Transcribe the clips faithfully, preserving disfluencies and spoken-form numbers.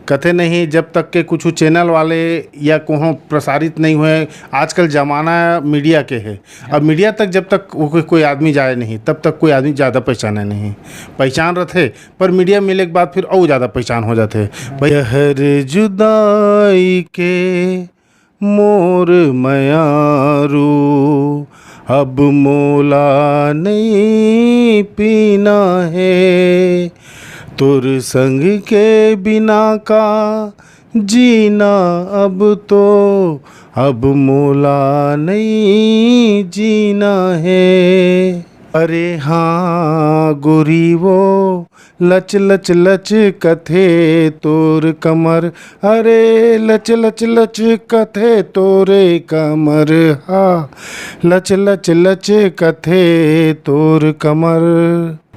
कथे नहीं, जब तक के कुछ चैनल वाले या कोनो प्रसारित नहीं हुए। आजकल जमाना मीडिया के है। अब मीडिया तक जब तक वो कोई, कोई आदमी जाए नहीं, तब तक कोई आदमी ज़्यादा पहचाने नहीं। पहचान रथे, पर मीडिया मिले के बाद फिर और ज़्यादा पहचान हो जाते। जहर जुदाई के मोर मयारू, अब मोला नहीं पीना है। तोर संग के बिना का जीना अब तो, अब मोला नहीं जीना है। अरे हाँ गोरी वो लच लच लच कथे तोर कमर, अरे लच लच लच कथे तोरे कमर, हाँ लच लच लच कथे तोर कमर।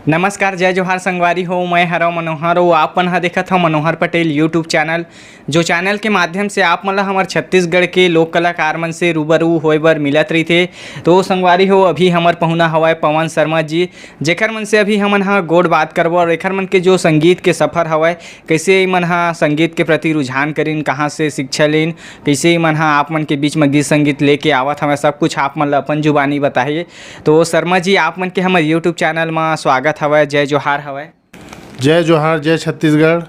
नमस्कार, जय जोहार संगवारी हो, मैं हरव मनोहर, वो आप मन ह देखत हव मनोहर पटेल YouTube चैनल, जो चैनल के माध्यम से आप मन ला हमर छत्तीसगढ़ के लोक कलाकार मन से रूबरू होए बर मिलत रहिथे। तो संगवारी हो, अभी हमर पहुना हवय पवन शर्मा जी, जेकर मन से अभी हमन ह गोठ बात करबो और एकर मन के जो संगीत के सफर हवय, कइसे इमन ह संगीत के प्रति रुझान करिन, कहाँ से शिक्षा लेन, कइसे इमन ह आप मन के बीच म गीत संगीत लेके आवत हवय, सब कुछ आप मन ला अपन जुबानी बताही। तो शर्मा जी, आप मन के हमर YouTube चैनल म स्वागत हवय, जय जोहार हवय। जय जोहार, जय छत्तीसगढ़।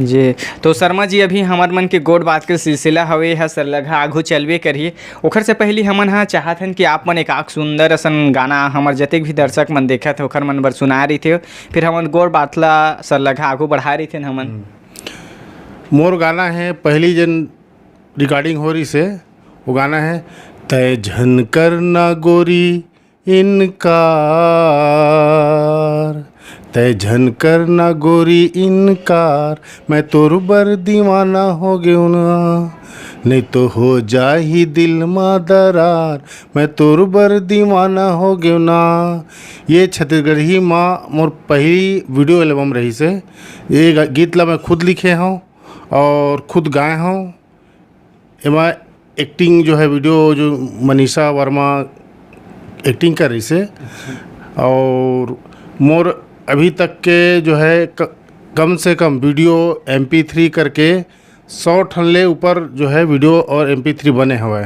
जी, तो शर्मा जी, अभी हमर मन के गोठ बात के सिलसिला हवे, ह सरलघा आघू चलबे करही। ओखर से पहिली हमन ह चाहत हन कि आप मन एक आक सुंदर असन गाना हमर जतेक भी दर्शक मन देखत हे, ओखर मन बर सुनाए रहिथे, फिर हमन गोठ बात ला सरलघा आघू बढ़ाए रहिथेन हमन। हम्म। मोर गाना है, पहली जन रिकॉर्डिंग हो रही से, वो गाना है, तय झन करना गोरी इनकार, तय झन करना गोरी इनकार, मैं तोर बर दीवाना हो गेव ना, नहीं तो हो जाही दिल मा दरार, मैं तोर बर दीवाना हो गेव ना। ये छत्तीसगढ़ी मा मोर पहली वीडियो एल्बम रहिसे। ये ग-, गीत ला मैं खुद लिखे हूँ और खुद गाए हूँ। एमा एक्टिंग जो है, वीडियो जो मनीषा वर्मा एक्टिंग कर रहिसे। अच्छा। और मोर अभी तक के जो है क-, कम से कम वीडियो MP3 करके सौ ठन ले ऊपर जो है वीडियो और MP3 बने हवय।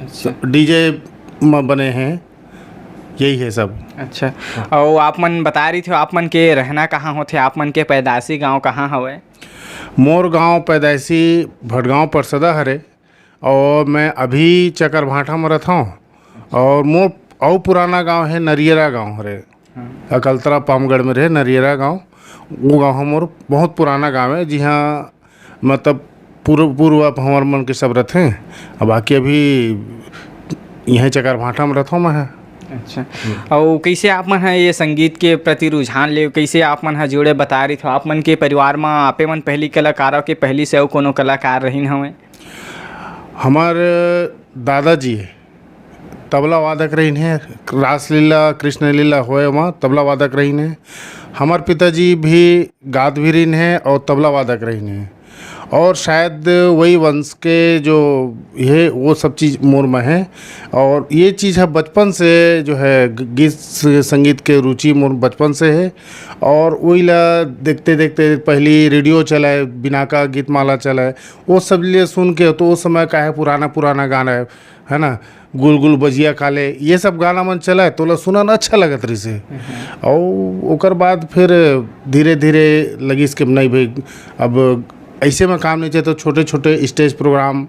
अच्छा। DJ म बने हैं, यही है सब। अच्छा। हाँ। अउ आप मन बता रहिथे, आप मन के रहना कहाँ होथे, आप मन के पैदाशी गांव कहाँ हवय? मोर गांव पैदाशी भटगांव परसदा हरे, और मैं अभी चकरभाठा में रहता हूँ। और मोर अउ पुराना गांव है नरियरा गांव हरे, हाँ। अकलतरा पामगढ़ में रहे नरियरा गांव। वो गांव ह मोर बहुत पुराना गांव है, जिहाँ मतलब पूर्व, पूर्व आप हमर मन के सब रहते हैं। अब बाकी अभी यहीं चकरभाठा में रहता हूँ मैं। अच्छा। हम्म। अउ कैसे आप मन ह ये संगीत के प्रति रुझान ले, कैसे आप मन ह जुड़े, बता रहिथव, आप मन के परिवार म आपे मन पहली कलाकार हो के पहली से अउ कोनो कलाकार रहिन हवे? हमर दादाजी तबला वादक रहिन हे, रासलीला, कृष्णलीला होए म तबला वादक रहिन हे। हमर पिताजी भी गात भी रहिन हे और तबला वादक रहिन हे। और शायद वही वंश के जो ये, वो सब चीज़ मोर में है। और ये चीज़ है बचपन से जो है ग-, गीत स-, संगीत के रुचि मोर बचपन से है। और वही ला देखते देखते पहली रेडियो चलाए, बिनाका गीतमाला चलाए, वो सब लिए सुन के, तो उस समय का है पुराना पुराना गाना है, है ना, गुल गुल बजिया काले, ये सब गाना मन चलाए, तो ओला सुनन अच्छा लगत रहिसे। हम्म। और ओकर बाद फिर धीरे धीरे लगिस कि नहीं भाई, अब ऐसे में काम नहीं चले, तो छोटे छोटे स्टेज प्रोग्राम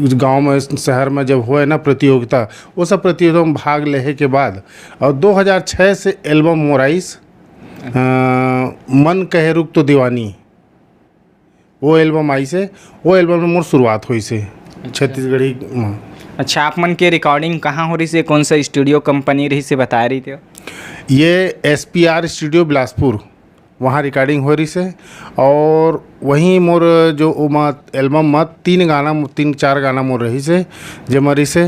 गांव में, शहर में जब होए ना प्रतियोगिता, वो सब प्रतियोगिता में भाग लेहे के बाद और दो हज़ार छह से एल्बम मोर आइस, अ, मन कहे रुक तो दीवानी, वो एल्बम आइसे, वो एल्बम में मोर शुरुआत होइसे। अच्छा। छत्तीसगढ़ी में। अच्छा, आप मन के रिकॉर्डिंग कहाँ हो रहिसे, कौन सा स्टूडियो कंपनी रहिसे, बता रहिथे? ये SPR स्टूडियो बिलासपुर, वहाँ रिकॉर्डिंग हो रहिसे। और वहीं मोर जो ओमा एल्बम में तीन गाना, तीन चार गाना मोर रहिसे, जेमा रहिसे,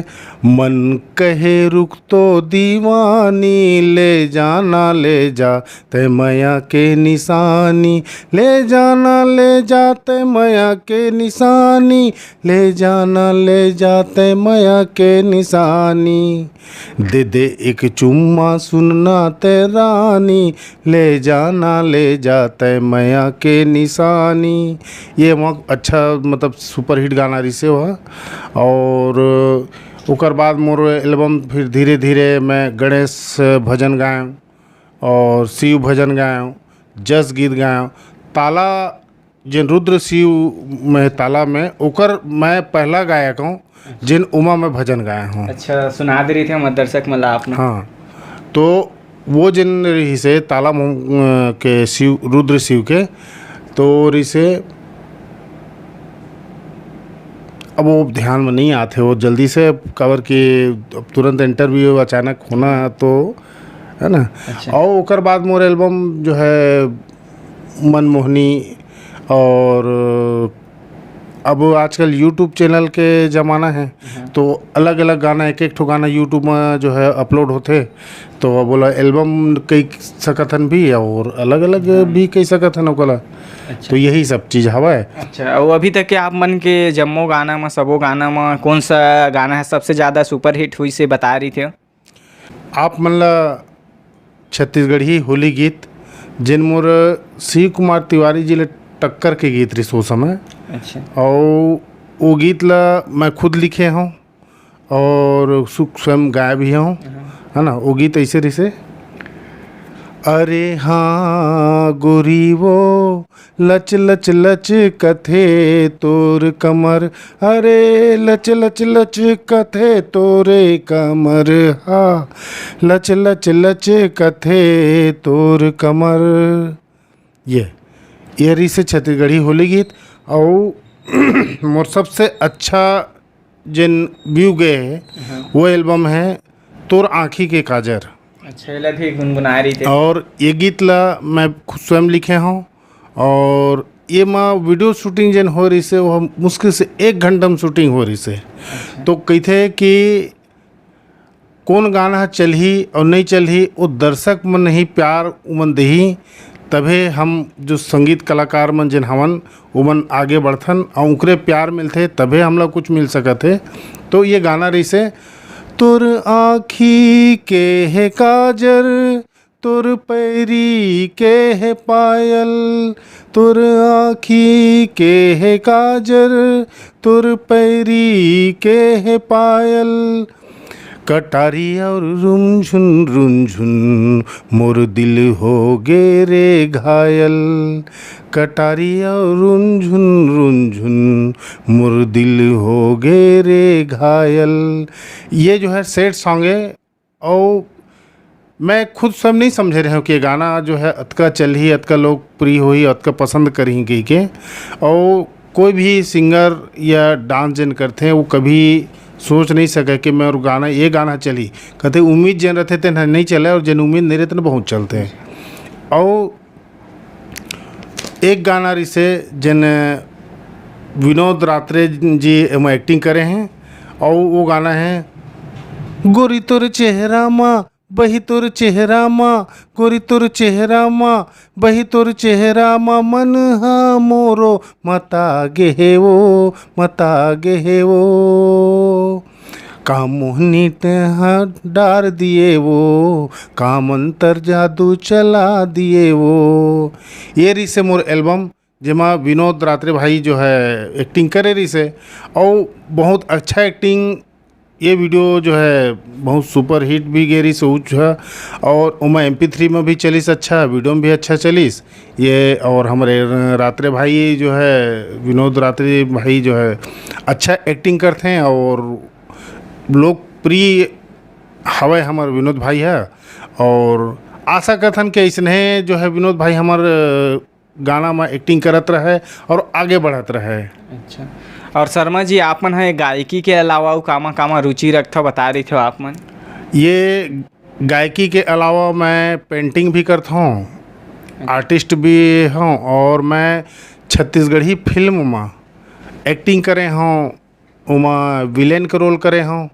मन कहे रुक तो दीवानी, ले जाना ले जा तय मया के निशानी, ले जाना ले जा तय मया के निशानी, ले जाना ले जा तय मया के निशानी, दे दे एक चुम्मा सुनना तय रानी, ले जाना ले जा तय मया के निशानी। नहीं, ये मोर अच्छा, मतलब, सुपरहिट गाना रिहिसे ओह। और ओकर बाद मोर एल्बम फिर धीरे-धीरे मैं गणेश भजन गाएंव और शिव भजन गाएंव, जस गीत गाएंव। ताला, जेन रुद्र शिव में ताला में, ओकर मैं पहला गायक हूँ, जेन ओमा मैं भजन गाए हूँ। अच्छा, सुना दे रहिथे हमर दर्शक मन ला आप ना। हाँ, तो वो जेन रिहिसे ताला मोम-, के शिव, रुद्र शिव के, तो रिहिसे, अब वो ध्यान में नहीं आथे वो जल्दी से, काबर कि अब तुरंत इंटरव्यू अचानक होना तो, है ना? अच्छा। और ओकर बाद मोर एल्बम जो है मनमोहनी, और अब आजकल YouTube चैनल के ज़माना है, हाँ। तो अलग-अलग गाना, एक-एक ठो गाना YouTube में जो है अपलोड होथे, तो अब ओला एल्बम कहि सकत हन भी और अलग-अलग हाँ। भी कहि सकत हन ओकला। अच्छा। तो यही सब चीज़ हवय। अच्छा, अउ अभी तक के आप मन के जम्मो गाना म, सबो गाना म कौन सा गाना है सबसे ज़्यादा सुपरहिट होइसे बता रहिथे? आप मन ला छत्तीसगढ़ी होली गीत, जेन मोर शिव कुमार तिवारी जी ले टक्कर के गीत रिहिस ओ समय। अच्छा। अउ वो गीत ला मैं खुद लिखे हूँ और सु-, स्वयं गाए भी हूँ, हाँ। है ना? वो गीत ऐसे रिहिसे, अरे हाँ गोरी वो लच लच लच कथे तोर कमर, अरे लच लच लच कथे तोरे कमर, हा लच लच लच कथे तोर कमर। ये, ये रिहिसे छत्तीसगढ़ी होली गीत। अउ मोर सबसे अच्छा जेन व्यू गए हे, हाँ। वो एल्बम है तोर आँखी के काजर। अच्छा, एला भी गुनगुनाए रहिथे। और ये गीत ला मैं खुद स्वयं लिखे हूँ, और ये मा वीडियो शूटिंग जेन हो रहिसे, वो मुश्किल से एक घंटा में शूटिंग हो रहिसे। अच्छा। तो कहिथे कि कौन गाना ह चलही और नहीं चलही, वो दर्शक मन ही प्यार उमन देही, तभे हम जो संगीत कलाकार मन जेन हवन, उमन आगे बढ़थन और उनकरे प्यार मिलथे, तभे हमला कुछ मिल सकत हे। तो ये गाना रहिसे, तोर आँखी के हे काजर, तोर पैरी के हे पायल, तोर आँखी के हे काजर, तोर पैरी के हे पायल, कटारी और रुमझुन रुमझुन मोर दिल हो गे रे घायल, कटारी और रुमझुन रुमझुन मोर दिल हो गे रे घायल। ये जो है सैड सॉन्ग है, और मैं खुद स्वयं नहीं समझे रहे हूँ कि ये गाना जो है अतका चलही, अतका लोकप्रिय होही, अतका पसंद करही कहि के। और कोई भी सिंगर या डांस जेन करथे, वो कभी सोच नहीं सके कि मैं और गाना, ये गाना चलही। कथे उम्मीद जेन रथे तेन ह नहीं चले, और जेन उम्मीद नहीं रहे तेन बहुत चलथे। और एक गाना रिहिसे जेन विनोद रात्रे जी एमा एक्टिंग करे हैं, और वो गाना है, गोरी तोर चेहरा मा बही तोर चेहरा मा, गोरी तोर चेहरा मा, बही तोर चेहरा मा, मन हा मोरो मता गे हे वो, मता गे हे वो। का मोहनी तेहा डार दिए वो, का मंतर जादू चला दिए वो। ये रिहिसे मोर एल्बम, जेमा विनोद रात्रे भाई जो है एक्टिंग करे रिहिसे, और बहुत अच्छा एक्टिंग। ये वीडियो जो है बहुत सुपर हिट भी गे रिहिसे उच्च है, और ओमा एम पी थ्री में भी चलिस अच्छा, वीडियो में भी अच्छा चलिस ये। और हमरे रात्रे भाई जो है, विनोद रात्रे भाई जो है, अच्छा एक्टिंग करथे और लोकप्रिय हवय हमर विनोद भाई ह। और आशा करथन कि अइसने जो है विनोद भाई हमर गाना म एक्टिंग करत रहे और आगे बढ़त रहे। अच्छा, और शर्मा जी, आप मन ह गायकी के अलावा अउ कामा कामा रुचि रखथव, बता रहिथव आप मन? ये गायकी के अलावा मैं पेंटिंग भी करता हूँ, आर्टिस्ट भी हूँ, और मैं छत्तीसगढ़ी फिल्म म एक्टिंग करे हूँ, ओमा विलेन के रोल करे हूँ,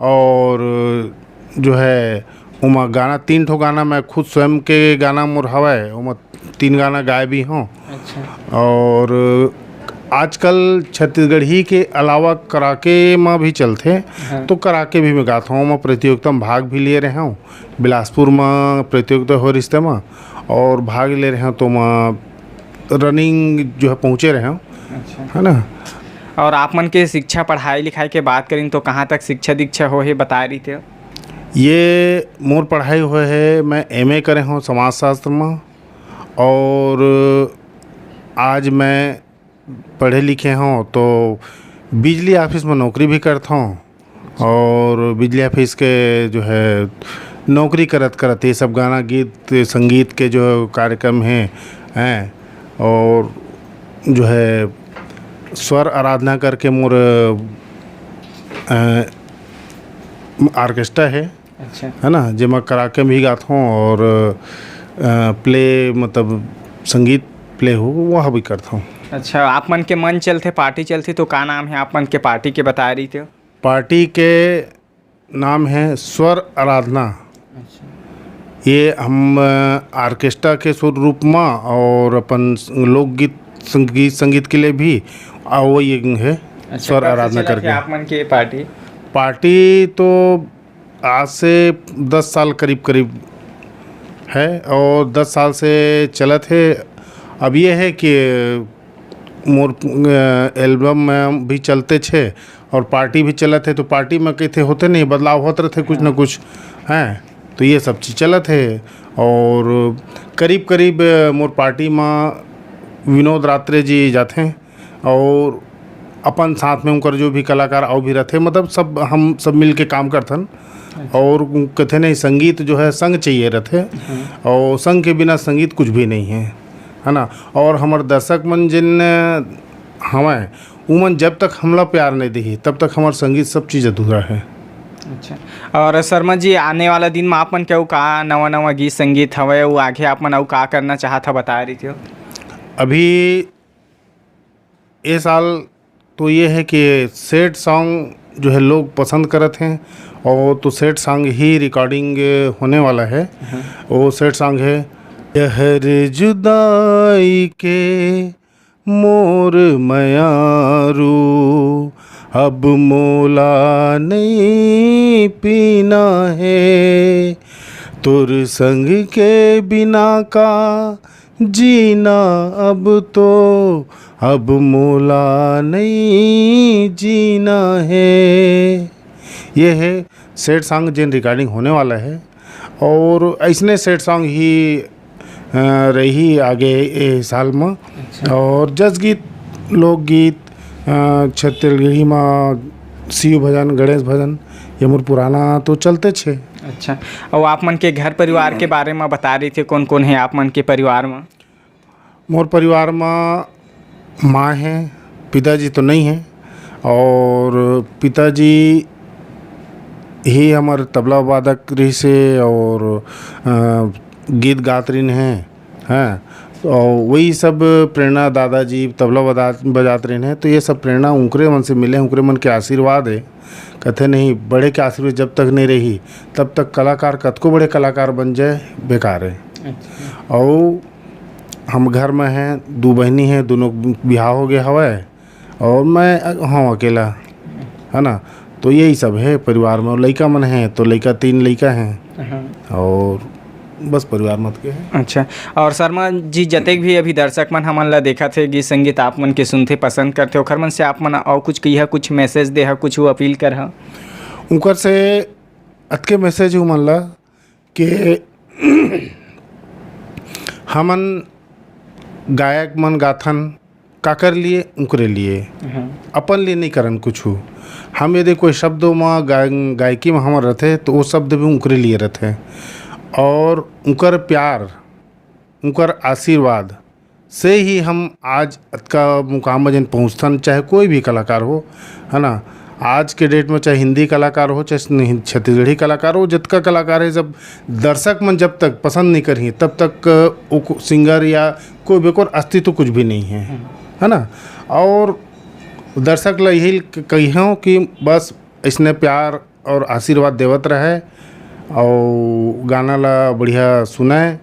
और जो है ओमा गाना, तीन ठो गाना मैं खुद स्वयं के गाना मोर हवय, ओमा तीन गाना गाए भी हूँ। अच्छा। और आजकल छत्तीसगढ़ी के अलावा कराके म भी चलथे, हाँ। तो कराके भी मैं गाता हूँ। मैं प्रतियोगिता में भाग भी लिए रहे हूँ, बिलासपुर में प्रतियोगिता हो रिहिस तेमा, और भाग ले रहे हूँ तो मैं रनिंग जो है पहुँचे रहे हँव, अच्छा। है ना। और आप मन के शिक्षा, पढ़ाई लिखाई के बात करिन तो कहाँ तक शिक्षा दीक्षा हो हे, बताए रहितेव? ये मोर पढ़ाई होए हे, मैं एमए करे हँव समाजशास्त्र में, और आज मैं पढ़े लिखे हँव तो बिजली ऑफिस में नौकरी भी करत हँव, और बिजली ऑफिस के जो है नौकरी करत करत ये सब गाना, गीत, संगीत के जो कार्यक्रम हैं, हैं, और जो है स्वर आराधना करके मोर, अ, ऑर्केस्ट्रा है, अच्छा। है ना, जेमा कराके भी गात हँव और, अ, प्ले, मतलब संगीत प्ले हो, वह भी करत हँव। अच्छा, आप मन के मन चलथे, पार्टी चलथे, तो का नाम है आप मन के पार्टी के, बताए रहितेव? पार्टी के नाम है स्वर आराधना। अच्छा। ये हम, अ, ऑर्केस्ट्रा के स्वरूप में और अपन लोकगीत, संगीत, संगीत के लिए भी, आ, वो ये है अच्छा, स्वर कब से आराधना चलत हे करके। आप मन के पार्टी? पार्टी तो आज से दस साल करीब करीब है और दस साल से चलत हे। अब ये है कि मोर, अ, एल्बम में भी चलते छे और पार्टी भी चलत हे, तो पार्टी में कथे होथे नहीं, बदलाव होत रहिथे कुछ ना कुछ, हैं, तो ये सब चीज़ चलत हे। और करीब करीब, अ, मोर पार्टी में विनोद रात्रे जी जाथे और अपन साथ में उनकर जो भी कलाकार अउ भी रहिथे, मतलब सब, हम सब मिल के काम करथन। और कथे नहीं, संगीत जो है संग चाहिए रहिथे, और संग के बिना संगीत कुछ भी नहीं है, है ना। और हमर दर्शक मन जिन हवय, उमन जब तक हमला प्यार नहीं देही, तब तक हमर संगीत सब चीज़ अधूरा है। अच्छा। और शर्मा जी, आने वाला दिन में आप मन के अउ का नवा नवा गीत संगीत हवय, वो आगे आप मन अउ का करना चाहत ह, बताए रहितेव? अभी ये साल तो ये है कि सैड सॉन्ग जो है लोग पसंद करत हैं, और तो सैड सॉन्ग ही रिकॉर्डिंग होने वाला है। वो सैड सॉन्ग है, "जहर जुदाई के मोर मयारू, अब मोला नहीं पीना है, तोर संग के बिना का जीना, अब तो, अब मोला नहीं जीना है।" ये है सैड सॉन्ग, जेन रिकॉर्डिंग होने वाला है, और ऐसने सैड सॉन्ग ही, अ, रही आगे ए साल में। और जसगीत, लोकगीत, अ, छत्तीसगढ़ी में शिव भजन, गणेश भजन, ये मोर पुराना तो चलते छे। अच्छा, और आप मन के घर परिवार के बारे में बताए रहितेव, कौन कौन है आप मन के परिवार में? मोर परिवार में माँ है, पिताजी तो नहीं है, और पिताजी ही हमर तबला वादक रहिसे और, अ, गीत गात रहिन है, हैं, और वही सब प्रेरणा, दादाजी तबला बजा-, बजात रहिन है, तो ये सब प्रेरणा उनकरे मन से मिले, उनकरे मन के आशीर्वाद है। कथे नहीं, बड़े के आशीर्वाद जब तक नहीं रही, तब तक कलाकार, कतको बड़े कलाकार बन जाए, बेकार है। और हम घर में हैं, दू बहिनी हैं, दोनों बिहाव हो गया हवय, और मैं हूँ अकेला, है ना। तो यही सब है परिवार में। और लइका मन हैं, तो लइका, तीन लइका हैं, हाँ। और बस परिवार मत के है। अच्छा, और शर्मा जी, जतेक भी अभी दर्शक मन हमन ला देखत हे, गीत संगीत आप मन के सुनथे, पसंद करथे, ओखर मन से आप मन अउ कुछ कहिया, कुछ मैसेज देहा, कुछ अपील करहा? उनकर से अतके मैसेज हूँ मन ला कि हमन गायक मन गाथन, काकर लिए? उनकरे लिए। हाँ। अपन लिए नहीं करन कुछ। हम यदि कोई शब्दों में गाय-, गायकी में हमर रथे, तो वो शब्द भी उनकरे लिए रथे। और उनकर प्यार, उनकर आशीर्वाद से ही हम आज अतका मुकाम में जन पहुँचथन, चाहे कोई भी कलाकार हो, है ना। आज के डेट में चाहे हिंदी कलाकार हो, चाहे नहीं, छत्तीसगढ़ी कलाकार हो, जतका कलाकार है, जब दर्शक मन जब तक पसंद नहीं करही, तब तक वो को-, सिंगर या कोई भी, ओकर अस्तित्व कुछ भी नहीं है, है ना। और दर्शक ला यही क-, कहिहूँ कि बस इसने प्यार और आशीर्वाद देवत रहे, और गाना ला बढ़िया सुनाए,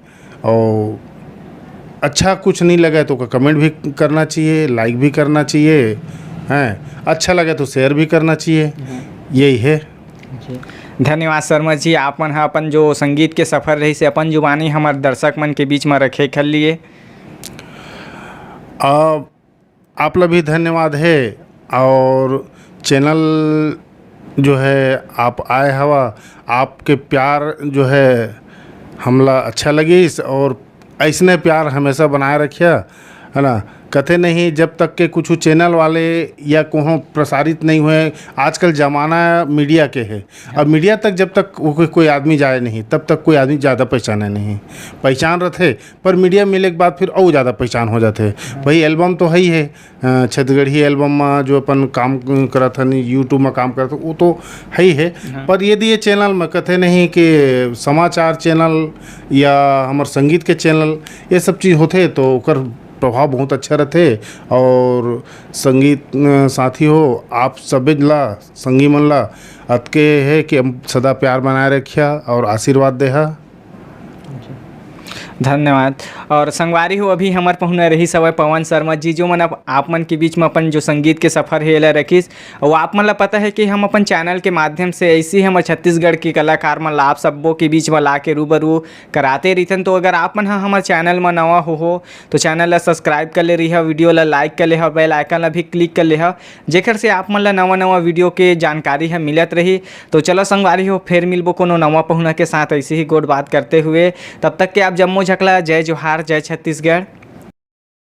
और अच्छा कुछ नहीं लगे तो ओकर कमेंट भी करना चाहिए, लाइक भी करना चाहिए, हैं, अच्छा लगे तो शेयर भी करना चाहिए। यही है। जी। धन्यवाद शर्मा जी, आप मन ह अपन जो संगीत के सफर रहिसे अपन जुबानी हमर दर्शक मन के बीच में रखे कर लिए। आप आप ला भी धन्यवाद हे। और चैनल जो है आप आए हवा, आपके प्यार जो है हमला अच्छा लगिस और ऐसने प्यार हमेशा बनाए रखिया, है ना। कथे नहीं, जब तक के कुछ चैनल वाले या कोहो प्रसारित नहीं हुए, आजकल जमाना मीडिया के है। अब मीडिया तक जब तक वो कोई, कोई आदमी जाए नहीं, तब तक कोई आदमी ज़्यादा पहचाने नहीं। पहचान रहते, पर मीडिया मिले के बाद फिर और ज़्यादा पहचान हो जाते। भाई, एल्बम तो है ही है, अ, छत्तीसगढ़ी एल्बम में जो अपन काम करत हन, YouTube में काम करत हन, वो तो है ही है। हाँ। पर यदि ये चैनल में कथे नहीं कि समाचार चैनल या हमर संगीत के चैनल, ये सब चीज़ होते तो ओकर प्रभाव बहुत अच्छा रहते। और संगीत, अ, साथी हो, आप सभी ला, संगी मन ला अतके है कि हम सदा प्यार बनाए रखिया और आशीर्वाद देहा। धन्यवाद। और संगवारी हो, अभी हमर पहुना रहिस हवय पवन शर्मा जी, जो मन आप, आप मन के बीच में अपन जो संगीत के सफर हे, एला रखिस। और आप मन ला पता है कि हम अपन चैनल के माध्यम से ऐसे ही हमर छत्तीसगढ़ के कलाकार मन ला आप सबो के बीच में ला के रूबरू कराते रहिथन। तो अगर आप मन ह हमर चैनल में नवा हो, हो तो चैनल ला सब्सक्राइब कर ले रहिहा, वीडियो ला लाइक कर लेहा, बेल आइकन ला भी क्लिक कर लेहा, जेकर से आप मन ला नवा नवा वीडियो के जानकारी ह मिलत रही। तो चलो संगवारी हो, फिर मिलबो कोनो नवा पहुना के साथ ऐसे ही गोठ बात करते हुए। तब तक के आप जम्मो झकला जय जोहार, जय छत्तीसगढ़।